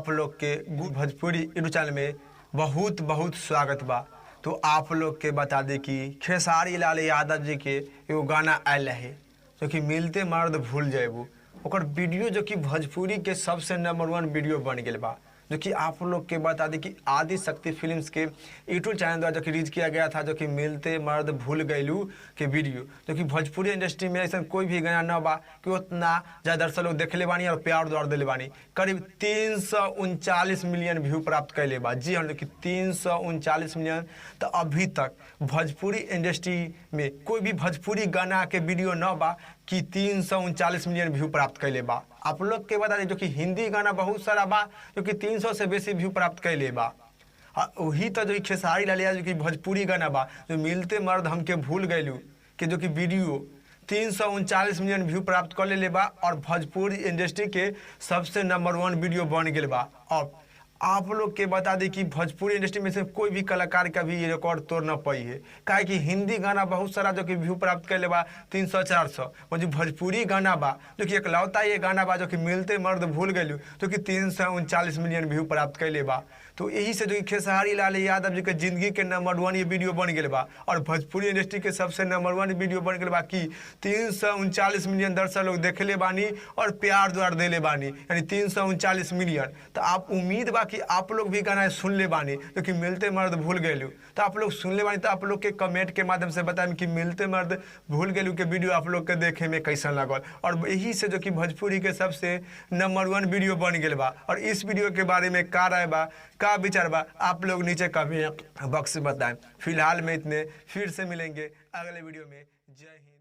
आप लोग के भोजपुरी यूट्यूब चैनल में बहुत बहुत स्वागत बा। तो आप लोग के बता दी कि खेसारी लाल यादव जी के एगो गाना आयल है जो कि मिलते मर्द भूल जाबू, ओकर वीडियो जो कि भोजपुरी के सबसे नंबर 1 वीडियो बन गया बा। जो कि आप लोग के बता दी कि आदि शक्ति फिल्म्स के यूट्यूब चैनल द्वारा जो कि रिलीज किया गया था, जो कि मिलते मर्द भूल गईलू के वीडियो, जो कि भोजपुरी इंडस्ट्री में ऐसा कोई भी गाना न बा कि उतना ज़्यादा दर्शक लोग देखले बानी और प्यार द्वार दिले बानी। करीब 339 मिलियन व्यू प्राप्त कैले बा। जी हाँ, कि 339 मिलियन। तो अभी तक भोजपुरी इंडस्ट्री में कोई भी भोजपुरी गाना के वीडियो न बा कि 339 मिलियन व्यू प्राप्त कैले बा। आप लोग के बता दी जो कि हिंदी गाना बहुत सारा बा जो कि 300 से बेसी व्यू प्राप्त कैले बा। वही तो जो खेसारी लाल यादव जो कि भोजपुरी गाना बा जो मिलते मर्द हमके भूल गईलू के जो कि वीडियो 339 मिलियन व्यू प्राप्त कर ले बा और भोजपुरी इंडस्ट्री के सबसे नंबर 1 वीडियो बन गया बा। और आप लोग के बता दी कि भोजपुरी इंडस्ट्री में से कोई भी कलाकार का भी ये रिकॉर्ड तोड़ न पाई है, काहे कि हिंदी गाना बहुत सारा जो कि व्यू प्राप्त कर ले बा 300-400, और जो भोजपुरी गाना बा जो कि एकलौता ये गाना बा जो कि मिलते मर्द भूल गईलू जो कि 339 मिलियन व्यू प्राप्त कर ले बा। तो यही से जो कि खेसारी लाल यादव जी के जिंदगी के नंबर 1 ये वीडियो बन गया बा और भोजपुरी इंडस्ट्री के सबसे नंबर 1 वीडियो बन गया बा कि 339 मिलियन दर्शक लोग देखले बानी और प्यार द्वार देले बानी, यानी 339 मिलियन। तो आप उम्मीद बा कि आप लोग भी गाना सुन ले बानी जो कि मिलते मर्द भूल गईलू। तो आप लोग सुन ले बानी तो आप लोग के कमेंट के माध्यम से बताएं कि मिलते मर्द भूल गईलू के वीडियो आप लोग के देखे में कैसा लगल। और यही से जो कि भोजपुरी के सबसे नंबर 1 वीडियो बन गया बा। और इस वीडियो के बारे में का राय बा, का विचार बा, आप लोग नीचे कमेंट बॉक्स में बताएं। फिलहाल में इतने, फिर से मिलेंगे अगले वीडियो में। जय हिंद।